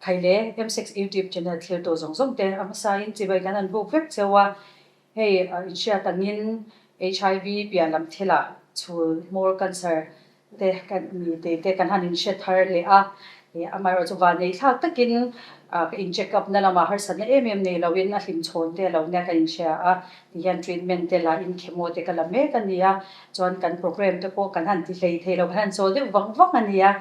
Khaile M6 YouTube channel thlirtu zawng zawng te a hmasain chibai kan han buk vek cheu a, hei inhriat angin HIV pian lam thilah chhul hmawr cancer te kan ni tih te kan han inhre thar leh a, amaherawh chu vanei thlak takin ka in check up na lamah harsatna em em nei loin a hlimchhawn te lo nia ka inhria a, tihian treatment te la in chemo te ka la mek a ni a, chuan kan program te pawh kan han ti hlei thei lo kan han chawl deuh vang vang a ni a.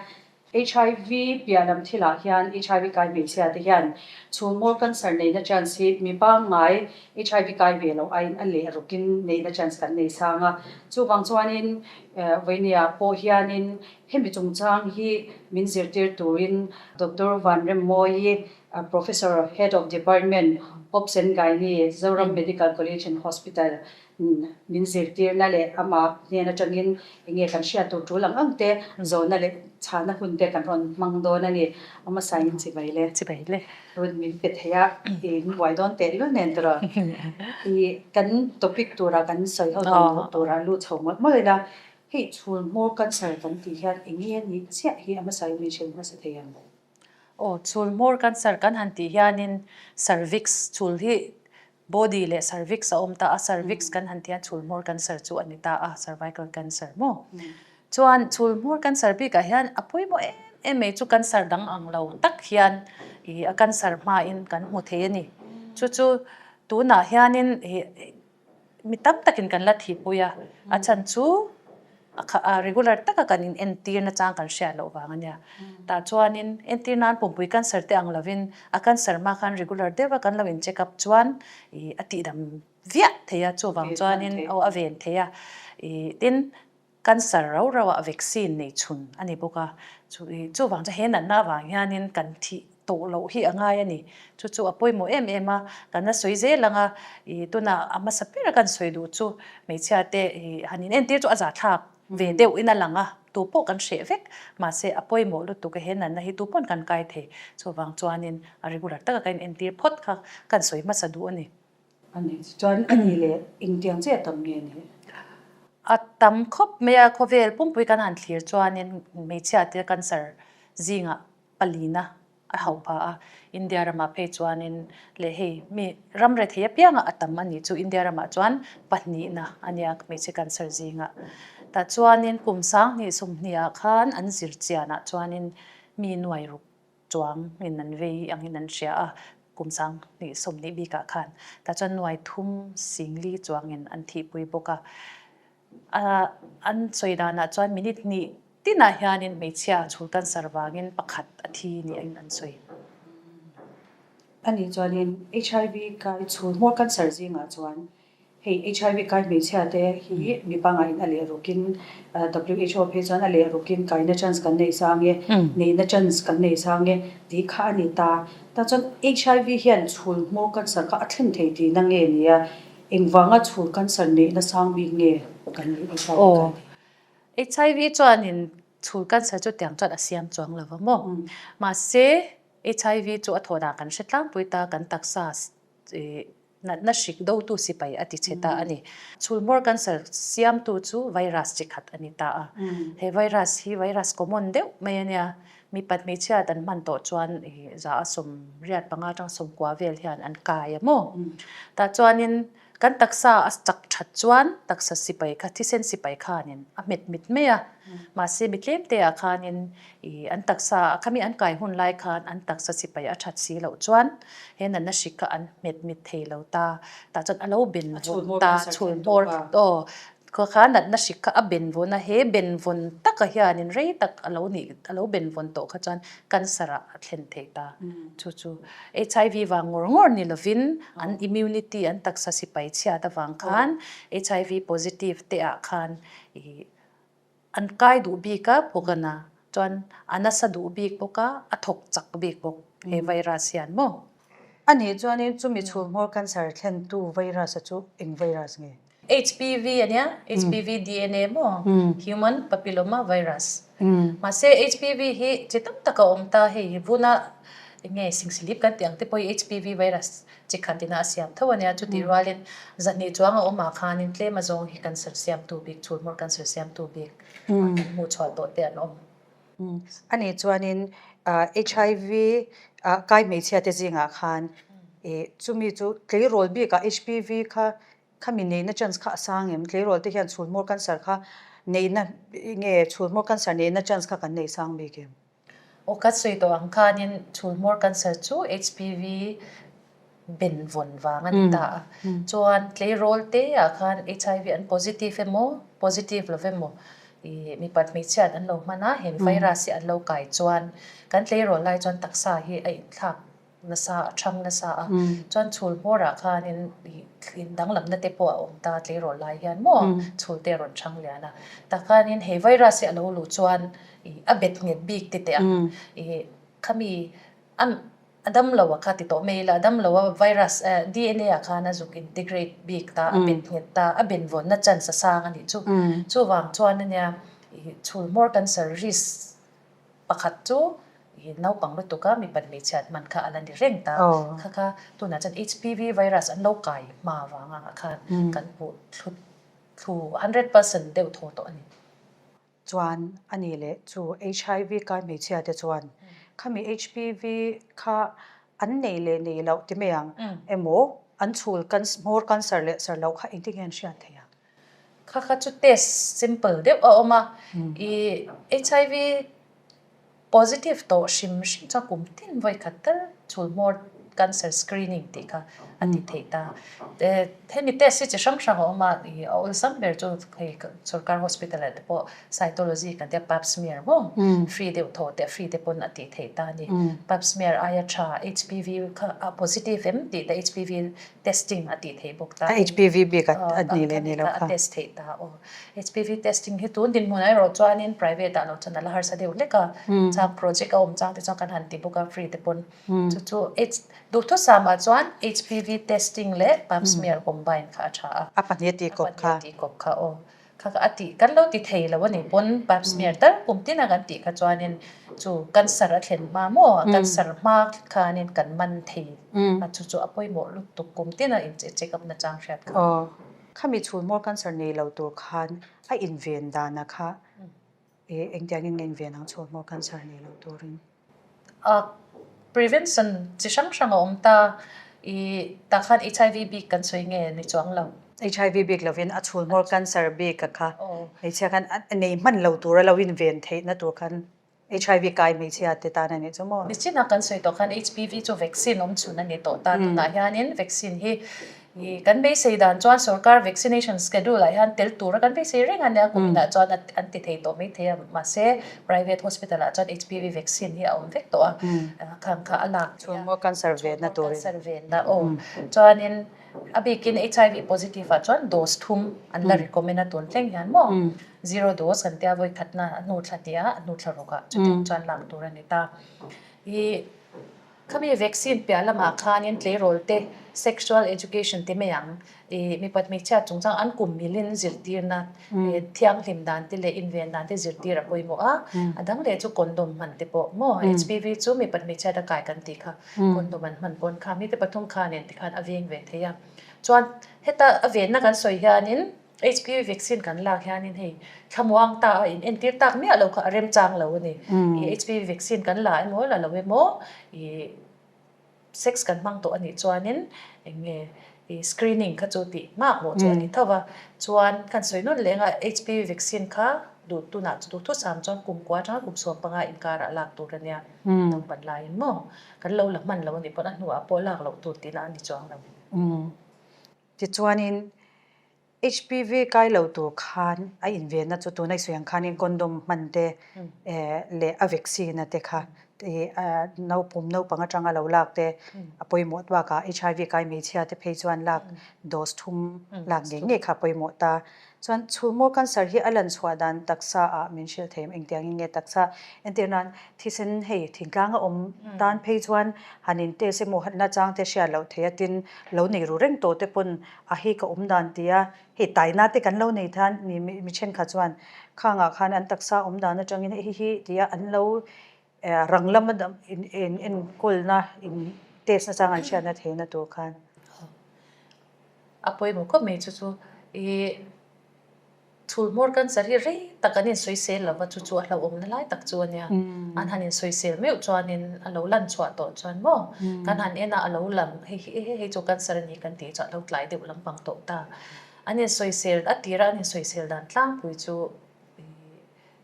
HIV piah lam thilah hian HIV kai hmeichhia te hian chhungmawr cancer neihna chance hi mi pangngai HIV kai ve loh aiin a leh rukin neihna chance kan nei sang a. Chuvang chuanin vawinia pawh hianin hemi chungchang hi min zirtir turin Doctor Vanremmawi, Professor, Head of Department, Obs and Gynae, Zoram Medical College and Hospital Min zirtirna leh amah hnen atangin eng nge kan hriat tur tul ang ang te zawhna leh chhahna hun te kan rawn hmang dawn a ni. A hmasain chibai le. Chibai le. Run min pe thei a, i min buai dawn teh lul nen tawh. I kan topic tura kan sawi ho dan loh tura luh chho mawlh mawlh ila, hei chhul hmawr cancer kan tih hian eng nge a nih chiah hi a hmasain min hrilh hmasa thei ang. Aw, chhul hmawr cancer kan han tih hianin cervix chhul hi Body leh cervix a awm ta a, cervix kan han tian chhul hmawr cancer chu a ni ta a, cervical cancer maw? Chuan chhul hmawr cancer bikah hian a pawimawh em em mai chu cancer dang ang lo tak hian ih a cancer hmain kan hmu thei a ni. Chu chu tunah hianin ih mi tam takin kan la thihpui a, a chhan chu A regular taka kan in entir nachang kan hriat loh vang a nia. Tah chuanin entir nan pumpui cancer te ang lovin a cancer hma khan regular deuha kan lo in check up chuan ih a tihdam viah thei a, chuvang chuanin aw a ven thei a. Ih tin cancer rau rauah vaccine nei chhun a ni bawk a, chuvang chuan he natna avang hianin kan thih tawh loh hi a ngai a ni. Chu chu a pawimawh em em a, kan la sawi zel ang a, ih tunah a hmasa ber a kan sawi duh chu hmeichhia te ih han in entir chu a zahthlak ve deuh in a lang a, tu pawh kan hreh vek, mahse a pawimawh lutuk a he natna hi tu pawn kan kai thei, chuvang chuanin a regular taka kan in entir phawt kha kan sawi hmasa duh a ni. A ni chuan a ni leh engtiang chiah a tam nge ni? A tam khawp mai a, khawvel pumpui kan han thlir chuanin hmeichhia te cancer zingah palina a hauh pha a, India ramah phei chuanin leh hei mi ram rethei apianga a tam a nih chu India ramah chuan pahnihna a nia hmeichhe cancer zingah. Tah chuanin kum sanghnih sawmhnih ah khan an zir chianah chuanin mi nuai ruk chuang in an vei angin an hria a, kum sanghnih sawmhnih bikah khan. Tah chuan nuai thum singli chuangin an thihpui bawk a. An sawi danah chuan minute hnih tinah hianin hmeichhia chhul cancer vangin pakhat a thi niin an sawi. A nih chuanin HIV kai chhul hmawr cancer zingah chuan hei HIV kai hmeichhia te hi mi pangaiin a leh rukin WHO phei chuan a leh rukin kaina chance kan nei sang e, neihna chance kan nei sang e tih kha a ni ta. Tah chuan HIV hian chhul hmawr cancer kha a thlen thei tihna nge nia Engvanga chhul cancer neihna sang bik nge kan nih HIV Aw, HIV chuanin chhul cancer chu tiang chuan a siam chuang lo va maw? Mahse, HIV chu a thawh dan kan hre tlangpui ta, kan taksa natna hrik dotu sipai a ti che ta a ni. Chhul hmawr cancer siamtu chu virus chi khat a ni ta a. He virus hi virus common deuh mai a nia. Mipat hmeichhia an hman tawh chuan za a sawmriat panga atang sawmkua vel hian an kai a maw? Tah chuanin kan taksa a chak that chuan taksa sipai kha thisen sipai khanin a hmet mit mai a, mahse mi tlem te ah khanin ih an taksa khami an kai hun lai khan an taksa sipai a that si loh chuan he natna hrik kha an hmet mit thei lo ta, tah chuan a lo ben vawt ta chhul hmawr aw Khaw kha natna hrik kha a benvawn a, he benvawn taka hianin rei tak a lo nih, a lo benvawn tawh kha chuan cancer ah a thlen thei ta. Chu chu HIV vang ngawr ngawr ni lovin an immunity, an taksa sipai chhiat avang khan HIV positive te ah khan ih an kai duh bik a bawk a na, chuan a nasa duh bik bawk a, a thawk chak bik bawk he virus hian maw. A nih chuanin chumi chhulhmawr cancer thlentu virus a chu eng virus nge? HPV a nia, HPV DNA maw? Human Papilloma Virus. Mahse HPV hi chi tam tak a awm ta, hei vuna eng nge singsilip kan tih ang te pawh hi HPV virus chi khat ina a siam tho a nia, chutih rualin zahnih chuang a awm ah khanin tlem azawng hi cancer siamtu bik, chhulhmawr cancer siamtu bik an hmuh chhuah tawh te an awm. A nih chuanin HIV. Kai hmeichhia te zingah khan ih chumi chu tleirawl bikah HPV kha khami neihna chance kha a sang em? Tleirawl te hian chhulhmawr cancer kha neihna nge chhulhmawr cancer neihna chance kha kan nei sang bik em? Aw ka sawi tawh ang khanin chhulhmawr cancer chu HPV ben vawn vang a ni ta a. Chuan tleirawl te ah khan HIV an positive emaw positive lo emaw ih mipat hmeichhiat an lo hman a, heng virus hi an lo kai chuan kan tleirawl lai chuan taksa hi a inthlak nasa a thang nasa a. Chuan chhul hmawr ah khanin ih danglamna te pawh a awm ta tleirawl lai hian maw chhul te a rawn thang lian a. Tah khanin he virus hi a lo luh chuan ih a bet nghet bik ti teh ang ih khami a A dam lo a kha ti tawh mai ila, a dam lo a virus DNA ah khan a zuk integrate bik ta, a bet nghet ta, a benvawnna chance a sang a nih chu. Chuvang chuan ania ih chhulhmawr cancer risk pakhat chu ih naupang lutuk a mipat hmeichhiat hman kha a la ni reng ta. Kha kha tunah chuan HPV virus an lo kai hma vang ang ah khan kan hmuh thlu thlu 100% deuh thaw tawh a ni. Chuan a nih leh chu HIV kai hmeichhia te chuan khami HPV kha an nei leh nei loh ti mai ang emaw an chhul hmawr cancer leh ser loh kha engtin nge an hriat theih ang? Kha kha chu test simple deuh a awm a, i HIV Positive tawh hrim hrim chuan kum tin vawi khat tal chhul hmawr cancer screening tih kha a ti theih ta. Hemi test hi chi hrang hrang a awm a, ih a awlsam ber chu hei sorkar hospital ah te pawh cytology kan tia pap smear maw free deuh thaw te free te pawn a tih theih ta a ni. Pap smear aia tha HPV kha a positive em tih te HPV testing a tih theih bawk ta. A HPV bik a ni leh ni lo kha. A test theih ta aw. HPV testing hi tun dinhmunah erawh chuanin private ah lo chuan a la harsa deuh hlek a, chang project a awm chang te chuan kan han ti bawk a free te pawn. Chu chu duhthusam ah chuan HPV testing leh pap smear combine kha a tha a. A pahnih a tih kawp kha. A pahnih a tih kawp kha aw. Kha kha a tih kan lo ti thei lo a nih pawn pap smear tal kum tin a kan tih kha chuanin chu cancer a thlen hma maw cancer hma khanin kan man thei a chu chu a pawimawh lutuk kum tin a in check up na chang hriat kha. Aw khami chhunmawr cancer nei lo tur khan a inven dana kha engtiangin nge inven ang chhunmawr cancer nei lo turin? A prevention chi hrang hrang a awm ta. I tah khan HIV bik kan sawi nge ni chuang lo. HIV bik lovin a chhulhmawr cancer bik a kha hmeichhia khan a nei hman lo tur a lo inven theihna tur khan HIV kai hmeichhia te tan a nih chu maw? Nichinah kan sawi tawh khan HPV chu vaccine awm chhun a ni tawh ta. Tunah hianin vaccine hi I kan beisei dan chuan sorkar vaccination schedule ah hian tel tura kan beisei reng a nia, kum inah chuan an ti thei tawh mai thei a, mahse private hospital ah chuan HPV vaccine hi a awm vek tawh a, khang kha a lak theih a. Chhungkaw cancer venna turin. Chhungkaw cancer venna aw. Chuanin a bikin HIV positive ah chuan dose thum an la recommend a tun thleng hian maw zero dose kan tia vawi khatna a hnu thla hnih ah a hnu thla ruk ah chutiang chuan lak tur a ni ta. I. Khami vaccine piah lamah khanin tleirawl te sexual education ti mai ang, ih mipat hmeichhia chungchang an kum milin zirtirna thianghlim dan te leh inven dan te zirtir a pawimawh a, a dang leh chu condom hman te pawh maw HPV chu mipat hmeichhia ta kai kan tih kha condom an hman pawn kha mite pathum khanin tikhan a veng ve thei a, chuan heta a venna kan sawi hianin. HPV vaccine kan lak hianin hei thlamuang ta a in entir tak miah lo kha a remchang lo a ni. I HPV vaccine kan la emaw la lo emaw i sex kan hmang tawh a nih chuanin eng nge i screening kha chu tih hmak mawh chu a ni tho va. Chuan kan sawi nawn leng a HPV vaccine kha duh tunah chu duhthusam chuan kum kua atanga kum 15 inkarah lak tur a nia. Naupan laiin maw kan lo la hman lo a nih pawn a hnuah pawh lak loh tur tihna a ni chuang lo. Tichuanin HPV kai lo tur khan a invenna chu tuna i sawi ang khanin condom hman te leh a vaccine a te kha naupum naupang atanga lo lak te a pawimawh bakah HIV kai hmeichhia te phei chuan lak dose thum lak ngei ngei kha a pawimawh ta. Chuan chhulmaw cancer hi a lan chhuah dan taksa ah min hrilh thei em engtiangin nge taksa entir nan thisen hei thingtlang a awm tan phei chuan han in test emaw na chang te hriat loh theih a tin lo nei ru reng tawh te pawn a hei ka awm dan tia hei taina te kan lo nei than ni mi thenkhat chuan khangah khan an taksa awm dan atangin hei hi tia an lo rang lama dam in enkawlna in test na chang an hriatna theihna tur khan. A pawimawh khawp mai chu chu i. Chhulhmawr cancer hi rei tak an insawisel lova chu chu a hlauhawmna lai tak chu a nia. An han insawisel meuh chuanin a lo lan chhuah tawh chuan maw kan han en a a lo lang hei hi hei hei chu cancer a ni kan tih chu a lo tlai deuh lampang tawh ta. An insawisel a tira an insawisel dan tlangpui chu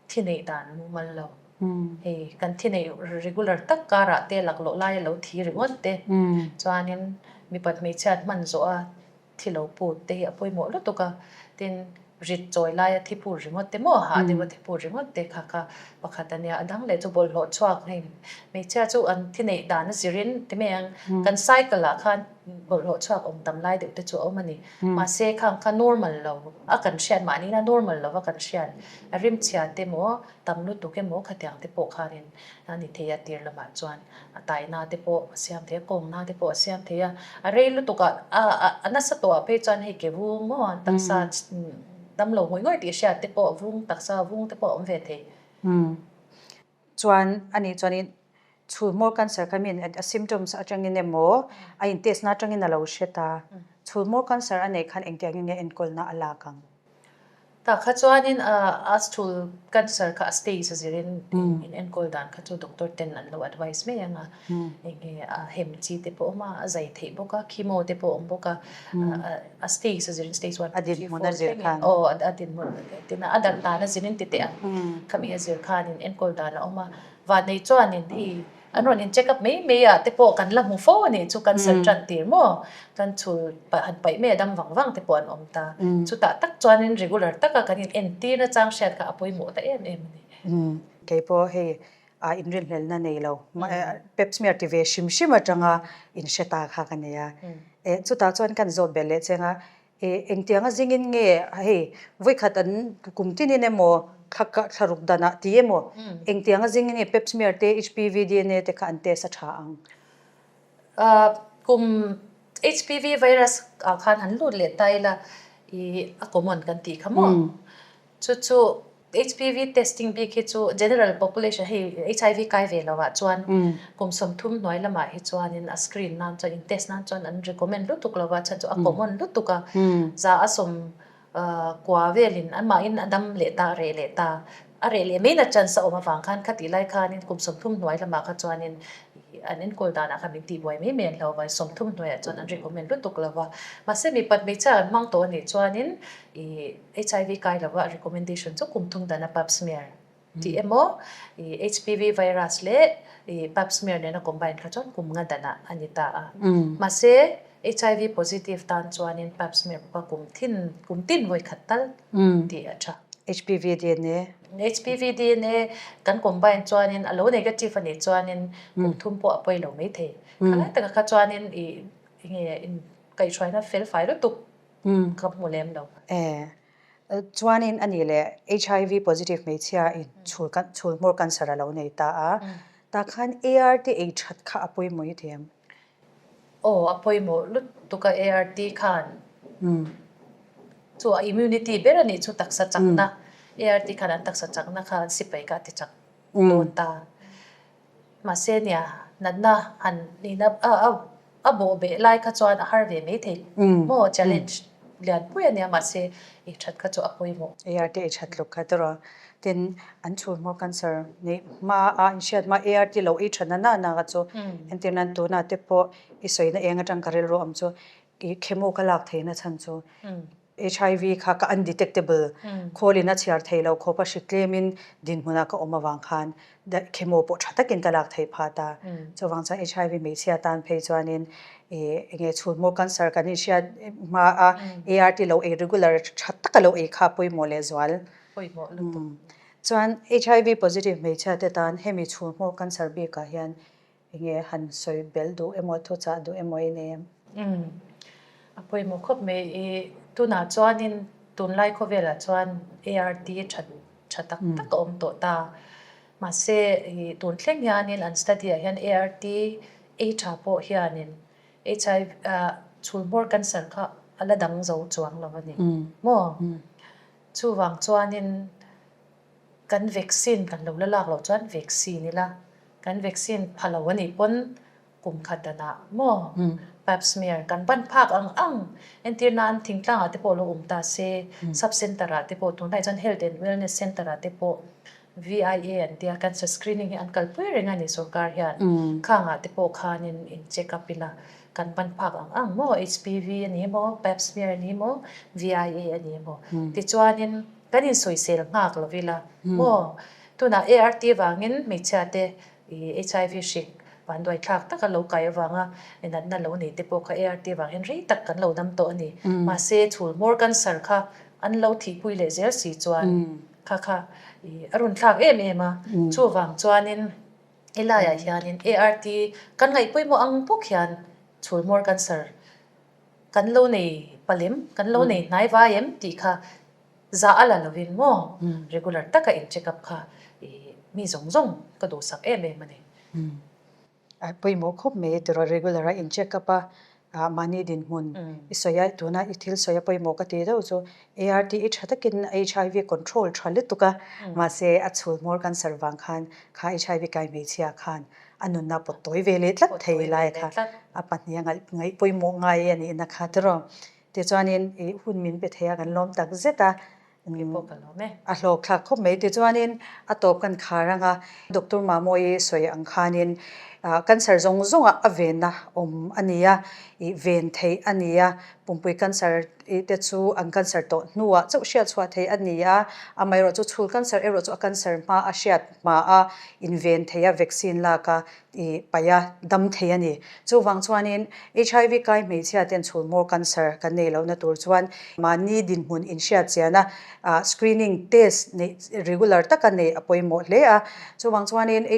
thi neih dan mumal lo. Hei kan thi neih regular tak karah te laklawh laia lo thi ringawt te chuanin mipat hmeichhiat hman zawh a Thi lo put te hi a pawimawh lutuk a, tin rit chawi laia thi put ringawt te maw hah deuha thi put ringawt te kha kha pakhat a nia, a dang leh chu bawlhhlawh chhuak hei hmeichhia chu an thi neih dan a zirin ti mai ang kan cycle ah khan bawlhhlawh chhuak awm tam lai deuh te chu a awm a ni, mahse khang kha normal lo a kan hriat mahni ina normal lova kan hriat a rimchhia te maw tam lutuk emaw khatiang te pawh khanin a ni thei a tir lamah chuan. A taina te pawh a siam thei a, kawngna te pawh a siam thei a, a rei lutuk a, a nasa tawhah phei chuan hei ke vung maw an taksa damlo ngawih ngawih tih hriat te pawh vung taksa vung te pawh a awm ve thei. Chuan ani chuanin chhulhmawr cancer kha min a symptoms atangin emaw a in test na atangin a lo hre ta, chhulhmawr cancer a neih khan engtiangin nge enkawlna a lak ang? Tah kha chuanin a chhul cancer kha a stage a zirin in enkawl dan kha chu doctor ten an lo advice mai ang a, enge a hem chi te pawh a awm a, a zai theih bawk a, chemo te pawh a awm bawk a, a stage a zirin stage one, two, three, four thlengin aw a dinhmun tin a darh dan a zirin ti teh ang khami a zir khanin enkawl dan a awm a, vanei chuanin hei An rawn in check up mai mai ah te pawh kan la hmu fo a nih chu cancer tan tir maw? Kan chhul han paih mai a dam vang vang te pawh an awm ta. Chutah tak chuanin regular taka kan in entir na chang hriat kha a pawimawh ta em em a ni. Kei pawh hei a inrinhlelhna nei lo pap smear ti ve hrim hrim atanga in hre ta kha ka nei a. Chutah chuan kan zawt belh leh cheng a, E engtianga zingin nge hei vawikhat an kum tinin emaw thla thlaruk danah ti emaw engtianga zingin nge pap smear te HPV DNA te kha an test a tha ang? Kum HPV virus ah khan han lut leh ta ila i a common kan tih kha maw? Chu chu HPV testing bik hi chu general population hei HIV kai ve lo ah chuan kum 30 hnuai lamah hi chuanin a screen nan chuan in test nan chuan an recommend lutuk lo va chhan chu a common lutuk a za a sawm kua velin amahin a dam leh ta a reh leh ta a reh leh mai na chance a awm avang khan khatih lai khanin kum 30 hnuai lamah kha chuanin an enkawl danah khan min tihbuai mai mai an hlau va 30 hnuaiah chuan an recommend lutuk lo va mahse mipat hmeichhia an hmang tawh anih chuanin ih HIV kai lova recommendation chu kum thum dana pap smear tih emaw ih HPV virus leh ih pap smear nena combine kha chuan kum nga danah a ni ta a. Mahse HIV positive tan chuanin pap smear bawka kum thin kum tin vawi khat tal tih a tha. HPV DNA. HPV DNA kan combine chuanin a lo negative a nih chuanin kum thum pawh a pawi lo maithei. Khalai taka kha chuanin ih enge in kaihhruaina fel fai lutuk Ka hmu lem lo. E, chuanin a nih leh HIV positive hmeichhia in chhul kan chhul hmawr cancer a lo nei ta a, tah khan ART ei that kha a pawimawh i ti em? Aw, a pawimawh lutuk a ART khan chu a immunity ber a nih chu taksa chakna, ART khan an taksa chakna kha an sipai kha a ti chak dawn ta. Mahse nia, natna han nihna a a a bawh beh lai kha chuan a har ve mai thei maw challenge lian pui a nia mahse i that kha chu a pawimawh. ART i that tluk kha tawrh tin an chhunhmaw cancer neih hma a in hriat hma ART lo ei tha na na na kha chu entir nan tunah te pawh i sawina eng atang ka rilru awm chu i chemo ka lak theihna chhan chu HIV kha ka undetectable, khawlin a chhiar thei lo khawp a hri tlemin dinhmunah ka awm avang khan chemo pawh tha takin ka lak theih phah ta. Chuvang chuan HIV hmeichhia tan phei chuanin ih enge chhunhmawr cancer kan inhriat hma a ART lo ei regular tha taka lo ei kha pawimawh lehzual. Pawimawh lutuk. Chuan HIV positive hmeichhia te tan hemi chhunhmawr cancer bikah hian Enge han sawi belh duh emaw thu chah duh emaw i nei em? Umm a pawimawh khawp mai i tunah chuanin tunlai khawvelah chuan ART tha tha tak tak a awm tawh ta. Mahse i tun thleng hianin an study ah hian ART ei tha pawh hianin HIV ah chhulhmawr cancer kha a la dang zo chuang lo a ni maw? Chuvang chuanin Kan vaccine kan lo la lak loh chuan vaccine ila, kan vaccine pha lo a nih pawn kum khat danah maw? Pap smear kan ban phak ang ang entir nan thingtlang ah te pawh lo awm ta se, sub center ah te pawh tunlai chuan health and wellness center ah te pawh VIA an tia cancer screening hi an kalpui reng a ni sorkar hian khang ah te pawh khanin in check up ila kan ban phak ang ang maw HPV a ni maw pap smear a ni maw VIA a ni maw tichuanin kan insawisel nghak lo ila maw tunah ART vangin hmeichhia te I HIV hrik vanduai thlak taka lo kai avanga natna lo nei te pawh kha ART vang hian rei tak kan lo dam tawh a ni. Mahse chhul hmawr cancer kha an lo thihpui leh zel si chuan kha kha i a rawn thlak em em a. Chuvang chuanin helaiah hianin ART kan ngaih pawimawh ang bawk hian chhul hmawr cancer kan lo nei palem, kan lo nei hnai vai em tih kha Zah a la lovin maw regular taka in check up kha i mi zawng zawng ka duhsak em em a ni. A pawimawh khawp mai tiraw regular a in check up a mahni dinhmun i sawi a tuna i thil sawi a pawimawh ka tih deuh chu ART i tha takin HIV control tha lutuk a mahse a chhul hmawr cancer vang khan kha HIV kai hmeichhia khan a nunna pawt tawi ve leh tlat thei lai kha a pahnih a ngaih pawimawh ngai a nihna kha tiraw. Tichuanin i hun min pe thei a, kan lawm tak zet a. Kei pawh ka lawm e. A hlawk thlak khawp mai. Tichuanin a tawp kan khar ang a, Doctor Mamawii sawi ang khanin cancer zawng zawngah a venna awm a ni a, i ven theih a ni a, pumpui cancer te chu an cancer tawh hnuah chauh hriat chhuah theih a ni a, amaherawhchu chhul cancer erawh chu a cancer hma a hriat hma a inven theih a, vaccine lak a i paih a, dam thei a ni. Chuvang chuanin HIV kai hmeichhia ten chhulhmawr cancer kan nei lohna tur chuan mahni dinhmun inhriat chiana screening test neih regular taka neih a pawimawh hle a. Chuvang chuanin